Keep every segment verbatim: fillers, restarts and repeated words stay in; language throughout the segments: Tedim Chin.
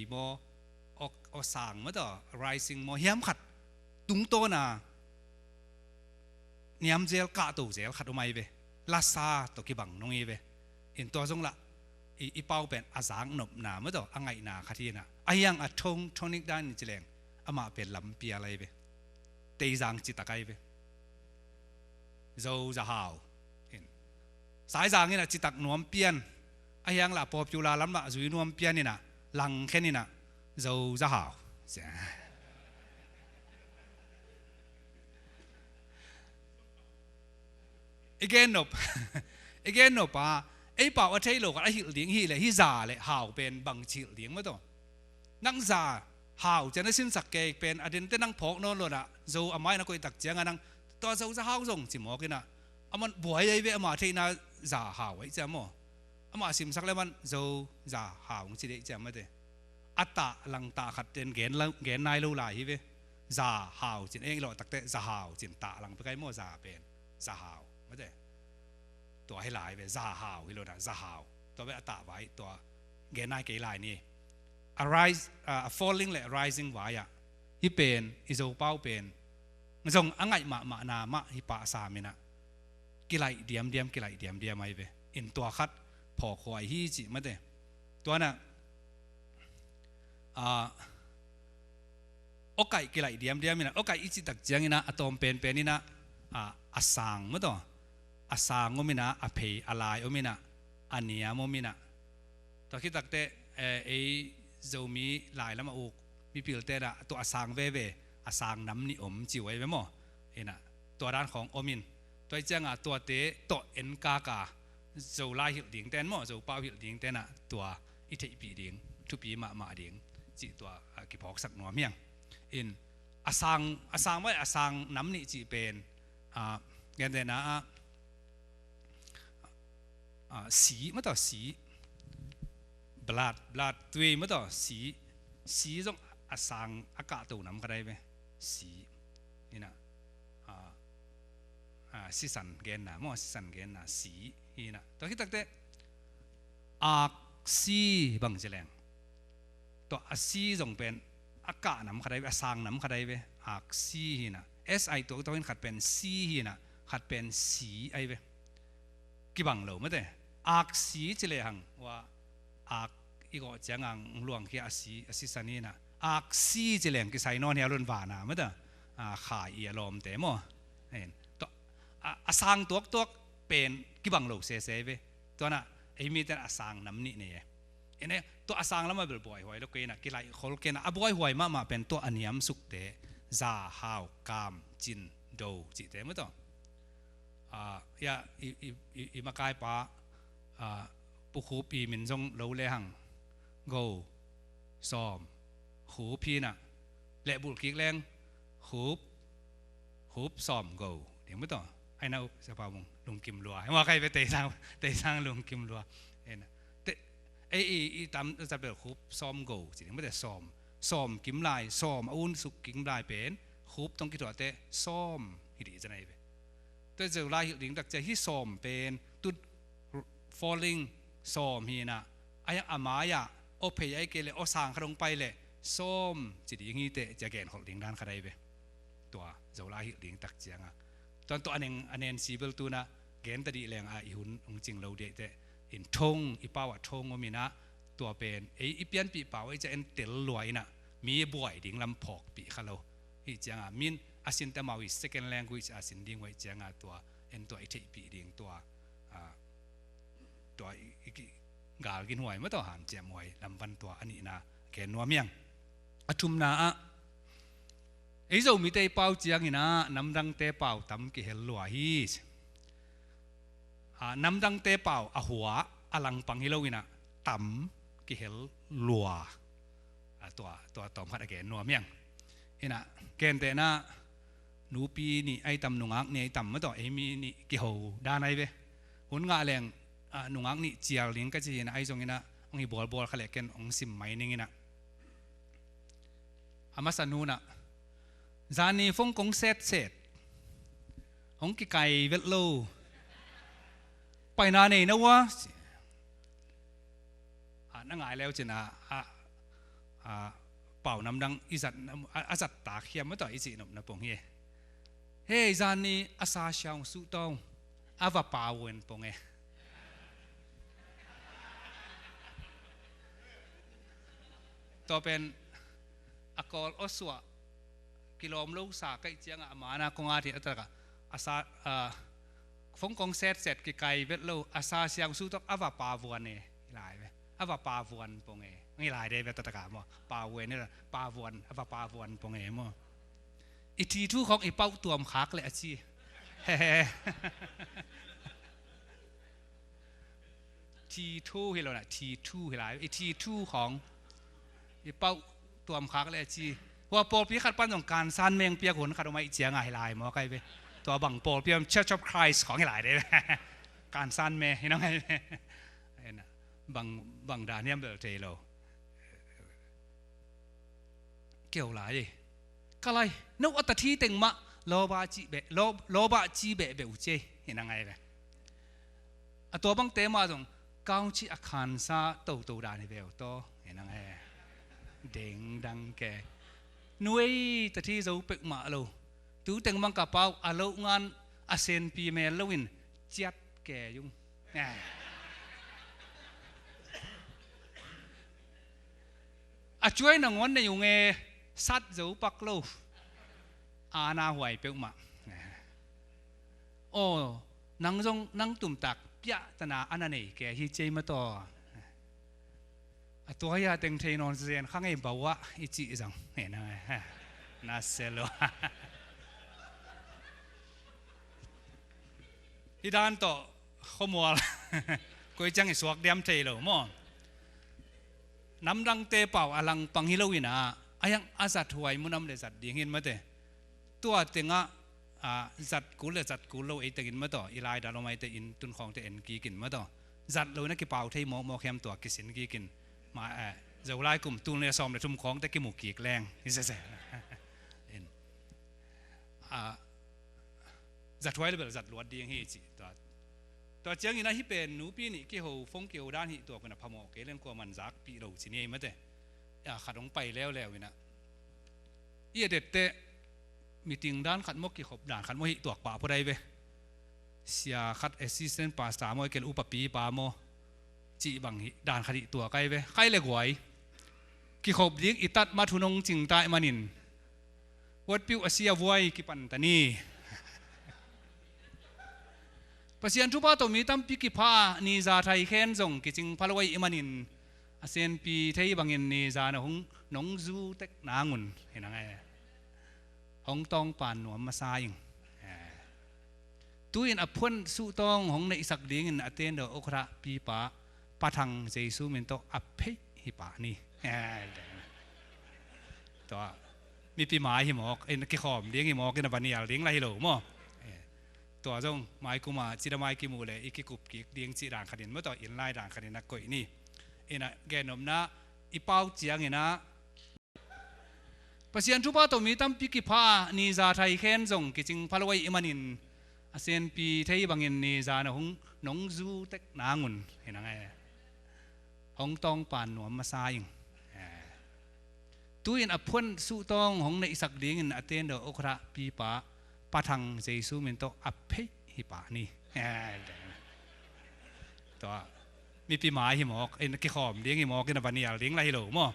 maw, aw, aw sang maw tawh, rising maw, hiam khat tungtawna niam zel, kahto zel khat om ai ve. Lasa tawh kibang nong hi ve. In tua zong lah i, i pau pen a zaknopna maw tawh, a ngaihna khat hi inah, a hiang a tone, tonic dan in ci leng amah pen lampial ai ve. Teizang citak ai ve. Zo za hau. In Saizang inah citak nuam pian, a hiang lah popular lam lah zui nuam pian inah, langkhen inah, Zo za hau. I gen nop, i gen nop a, ei pau a thei lo khat a hilh ding hi leh, hih za le hau pen bangci hilh ding maw tawh. Nang za hau ciang na sinsak kei pen, a dente nang phawk nawn lo inah, Zo a mai na koihtak ciangah nang tua Zo za hau zong ci mawk inah, aman buai ai ve, ama theihna za hau ai ciang maw. Amah simsak le man Zo za hau hong ci deih ciang mate. A tah lang tah khat ten gen lo, gen nai lo lai hi ve. Za hau cin, eng i lawh takte za hau cin, tah lang pek ai maw, za pen za hau mate. Tua hi lai ve, za hau hi lo na, za hau. Tua ve a tah vai, tua gen nai kei lai ni. A rise, a, a falling le a rising vai ah, hih pen i Zo pau pen zong a ngaih mahmahna mah hih pah sam inah, kilaih diamdiam, kilaih diamdiam ai ve. In tua khat phawkhuai hi cih mate. Tua inah, a, awkaih kilaih diamdiam inah, awkaih i cihtak ciang inah a tawm penpen inah, a, a sang maw tawh, a sang om inah, a phei a lai om inah, a niam om inah. Tua khit takte, eh, ei Zomi lai lam a uk mipilte inah tua a sang veve, a sang nam nih om ci uh ai ve maw. Inah tua dan khawng om in, tua i ciangah tuate tawh en kaka, Zo lai hilh dingte in maw, Zo pau hilh dingte inah tua i theihpih ding thupi mahmah ding cih tua, ah, kiphawksak nuam hiang. In a sang, a sang vai, a sang nam nih cih pen, ah, gentehna ah, ah, si maw tawh, si, blood, blood, tui maw tawh, si, si zong a sang a kahto nam khat ai ve. Si inah, ah, ah, sisan genna maw, sisan genna si hi inah. Tua khit takte aksi bang ci leng, tua a si zong pen a kah nam khat ai ve, a sang nam khat ai ve. Aksi hi inah, S ai tuaktuak in khat pen si hi inah, khat pen si ai ve. Kibang lo mate. Aksi ci lehang, ua, ak i gawh ciang ang luangkhia a si, a sisan hi inah, aksi ci leng kisai nawn hia lun vana mate. A, khai i a lawmte maw. Tua a, a sang tuaktuak pen kibang lo sese ai ve. Tua inah ei mite in a sang nam nih nei e. Ine, tua a sang lamah bel buaihuai lo kei inah, kilaih khol kei inah, a buaihuai mahmah pen tua a niamsukte, za, hau, kam, cin, do cihte maw tawh. Ah, ya, i, i, i, i makaipa, ah, Pu Khup i min zong lo lehang, go, sawm, khup hi inah, lehbulh kik leng, khup, khup sawm go ding maw tawh. Ai na uh, Sia Pa Mung, lungkim lua. Hei, mua kai ve, Teisang, Teisang lungkim lua. Hei na. Te, ei, i, i tam, tat bel khup sawm go ci ding maw te, sawm. Sawm kim lai, sawm a un suk kim lai pen khup tawh kithuahte sawm hi ding ci na hi ve. Tua Zolai hilh ding tak ciang hih sawm pen tut falling sawm hi na. Ai a mai-ah aw phei ai kei leh aw sang khat hong pai leh sawm ci ding hi teh ci a genkholh ding dan khat ahi ve. Tua Zolai hilh ding tak ciangah tua, tua a neng, a nen si bel tu-in ah gen ta dih leng a i hun hong cing lo dih teh. In thong, i pau ah thong om in ah, tua pen ei i pianpih pau ahi ciah en tel lua in ah mi buai ding lam phawkpih kha lo. Hih ciangah min a sinte amau i second language a sin ding uh ahi ciangah tua en tua i theihpih ding tua, ah, tua i, i ki, gal ginhuai maw, tua hanciamhuai lamvan tua a nihna gen nuam hiang. A thumna ah ei Zomite i pau ciangin ah namdangte pau tam kihel lua hi. Ah, namdangte pau a hua a langpang hi lo in ah tam kihel lua. Ah, tua, tua tawm khat a gen nuam hiang. In ah gentehna nupi nih ahi tam, nungak nih ahi tam maw, tua ei mi nih kiho dan ahi ve. Hun ngah leng, ah, nungak nih cial ding ka ci hi in ah, ahi zongin ah hong hi bawlbawl kha leh ken hong sim mai ning in ah. A masa nu in ah, zani phone kong setset, hong kikai vet lo, paina nei na ua. Ah, na ngai leu cin ah, ah, pau namdang i zat, a, a zat tak hiam maw tawh i cih nopna pong hi. Hei, zan ni a sa siang suh tawng a va pau wen pong e. Tua pen a kawl aw suah kilawm lo sa kaih ciangah a mana kong at hi a takah a sa, a, phone kong setset kikai vet lo a sa siang suh tawng a va pau wen e. Hi lai ve. A va pau wen pong e. Hi lai de ve a takah maw. Pau wen e, pau wen, a va pau wen pong e maw. I thi thu khong i pauh tuam khak le a ci. Hehe. Thi thu hi lo na, thi thu hi lai. I thi thu khong i pauh tuam khak le a ci. Hua pawlpi khat pan zong kansan meng piak hun khat om a i cianga hi lai maw kai ve. Tua bang pawlpi om Church of Christ khong hi lai de ve. Kansan me hi nong ai ve. Bang, bang dan hiam bel thei lo. Keu lai e. Ka lai, no a ta thi teng mah lawbah ci beh, law, lawbah ci beh beh uh ci e. Hi na ngai ve. A tua bangte mah zong kaung ci a khansa toto dan hi ve uh taw. Hi na ngai ve. Dengdang ke. Nuei ta thi zo pek mah lo. Tu teng bang ka pau a lo ngan a senpi mel lo in ciat ke yung. A cuai nangawn nei ung e, sat zo pak lo. A na huai peuhmah. Aw, nang zong nang tumtak piah tana a na nei ke hi ciei mataw. A tua hi a teng thei nawn zen kha ngei bauah i cih zang. Na se lo. Hi dan tawh khuamual koi ciang i suak diam thei lo maw? Namdangte pau a langpang hi loin ah a yang a zat huai munam le zat ding hin mate. Tua tengah a zat kul le zat kul lo ei tengin mataw, i lai dalom aite in tunkhawngte en kikin mataw. Zat lo in a kipau thei mawkmawk hiam tua kisin kikin ma, eh, Zolai kum tul ne sawm le thum khawngte kimu kik leng hi sese. In. A zat huai le bel zat luat ding hi ci. Tua, tua ciangin a hi pen nupi nih kiho, phone kiho dan hi tua kun a phamawh kei leng kua man zakpih lo ci ni ei mate. A khat hong pai leuleu in ah i a dette meeting dan khat maw kikhop dan khat maw hi tuak pah pua dai ve. Sia khat assistant pastor maw i kel upapi pa maw cih bang hi dan khat hi tuak ai ve. Khai le guai kikhop ding i tat ma thu nong cing tai manin Watpiu a sia vuai kipan ta ni. Pasian thupha tawh mi tampi kipha a, ni za thai khen zong kicing pha lo ahi manin a senpi thei bangin ni za na hong nong zu tek nangun hi na ngai. Hong tawng pan nuam masa ing. Tu-in a phuan suhtawng hong neihsak dingin a tendo okra pipa Pa Thang Jesu min tawh a phei hi pah ni. Tua mipi mai hi mawk in kikhawm ding hi mawk in a va nial ding la hi lo maw? Tua zong maikuma cida mai kimu le i kikup kik ding cih dan khatin maw, tua inn lai dan khatin a koih ni. In a gennopna i pau ciangin a Pasian thupha tawh mi tampi kipha a, ni za thai khen zong kicing pha lo ahi manin a senpi thei bangin ni za na hong nong zu tek nangun hi na ngai. Hong tawng pan nuam masa ing. Tu-in a phuan suhtawng hong neihsak dingin a tendo okra pipa Pa Thang Jesu min tawh a phei hi pah ni. Tua mipi mai hi mawk in kikhawm ding hi mawk in a va nial ding la hi lo maw?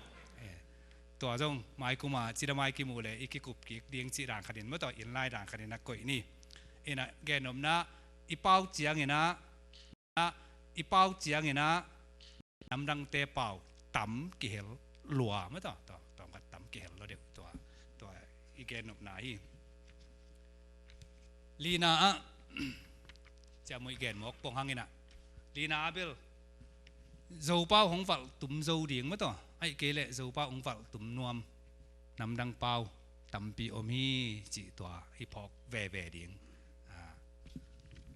Tua zong maikuma cida mai kimu le i kikup kik ding cih dan khatin maw, tua inn lai dan khatin a koih ni. In a gennopna i pau ciangin a, i pau ciangin a namdangte pau tam kihel lua maw, tua, tua, tua tam kihel lua deuh tua, tua i gennopna hi. Lina ah ciamui gen mawk pong hangin ah Lina ah bel Zopau hong valh tum zo ding maw, tua ahih kei leh Zopau hong valh tum nuam namdang pau tampi om hi cih tua i phawk veve ding.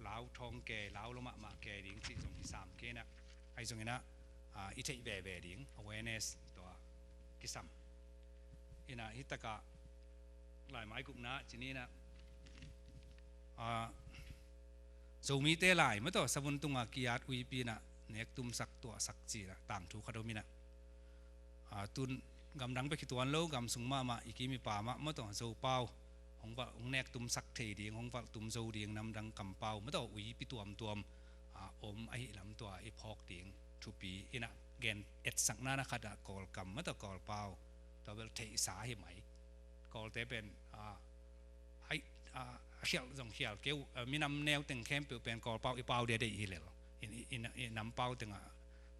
Lau thawng ke, lau lo mahmah ke ding cih zong hi sam kei na. Ahi zongin ah i theih veve ding awareness tua kisam. In ah hi takah lai mai gukna cih ni in ah Zomite lai maw, tua savun tunga kiat uipi in ah nek tumsak tuahsak cih in ah tangthu khat om in ah tun gamdang bek hi tuan lo, gam sung mahmah, i kim i pam ah maw taw, Zopau hong valh, hong nek tumsak thei ding, hong valh tum zo ding namdang kampau maw taw, uipi tuamtuam a om ahih lam tua i phawk ding thupi in ah, gen etsakna na khat ah Kawlkam maw taw, Kawlpau, tua bel theihsa hi mai. Kawlte pen a, ai, a, a khial zong khial keu, a, minam neu teng khempeuh pen Kawlpau i pau ding a deih hi lel. I, i, i, i nam pau teng a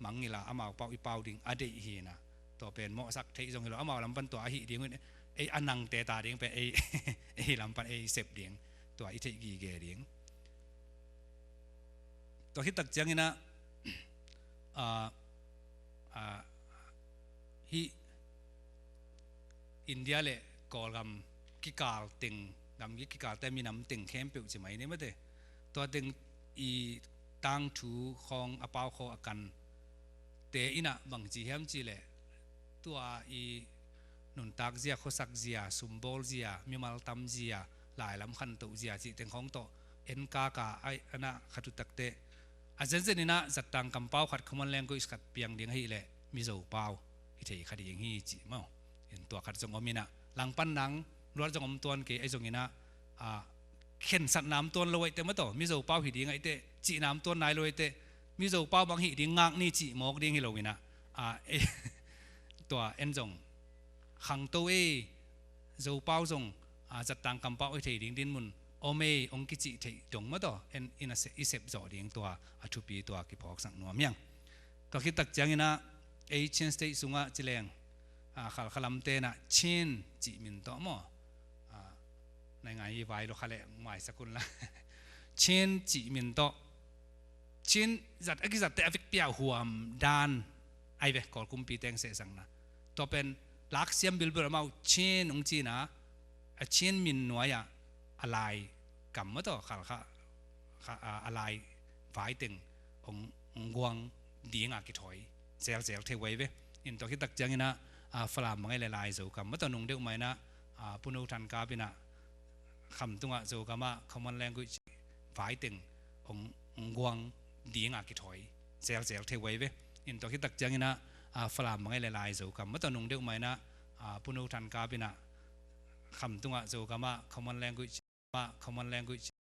mangngilh a, amau pau i pau ding a deih hi na. Tua pen mawhsak theih zong hi lo, amau lam pan tua ahih ding un, ei a nangte ta ding pen ei, ei lam pan ei sep ding, tua i theih gige ding. Tua khit tak ciangin ah, a, a, hih India le Kawlgam kikal teng, gam kikalte minam teng khempeuh ci mai ni maw te. Tua teng i tangthu khawng a pau khaw a kante in ah bang ci hiam cih leh, tua i nuntak zia, khuasak zia, sumbawl zia, mimal tam zia, lailam khantoh zia cih teng khawng tawh en kaka ai, a na khat uh takte a zenzen in ah zattang kampau khat, common language khat piang ding ahih leh Mizo pau hi thei kha ding hi cih maw. In tua khat zong om in ah, langpan nang luat zong om tuan kei, ei zong in ah, a, khensatna om tuan lo ahih teh maw taw, Mizo pau hi ding ahih teh, cihna om tuan nai lo ahih teh, Mizo pau bang hih ding ngak ni cih mawk ding hi lo in ah, a, ei, tua en zong khangto ei, Zopau zong, a, zattang kampau hi thei ding dinmun om ei, hong kicih theih dong maw taw, en in a se, i sep zawh ding tua a thupi tua kiphawksak nuam hi hang. Tua khit tak ciangin ah, ei Chin State sungah ci leng, a, Khalkha lamte in ah Chin cih min tawh maw, a, nai ngai hi vai lo kha leh maisak un la. Chin cih min tawh, Chin zat a kizatte a vekpi a huam dan ai ve, Kawl kumpite hong sehsakna. Tua pen laksiam bilbil amau Chin hong ci in ah, a Chin min nuai ah a lai kam maw taw, Khalkha, kha, a, a lai vai teng hong, hong guang ding a kithawi zelzel thei uh ai ve. In tua khit tak ciangin ah, a, Falam bang ahih leh Laizo kam maw taw, nung deuh mah in ah, a, Pu No Than Kap in ah Khamtung ah Zogam ah common language vai teng hong, hong guang ding a kithawi zelzel thei uh ai ve. In tua khit tak ciangin ah, a, Falam bang ahih leh Laizo kam maw taw, nung deuh mah in ah, a, Pu No Than Kap in ah Khamtung ah Zogam ah common language, ah common language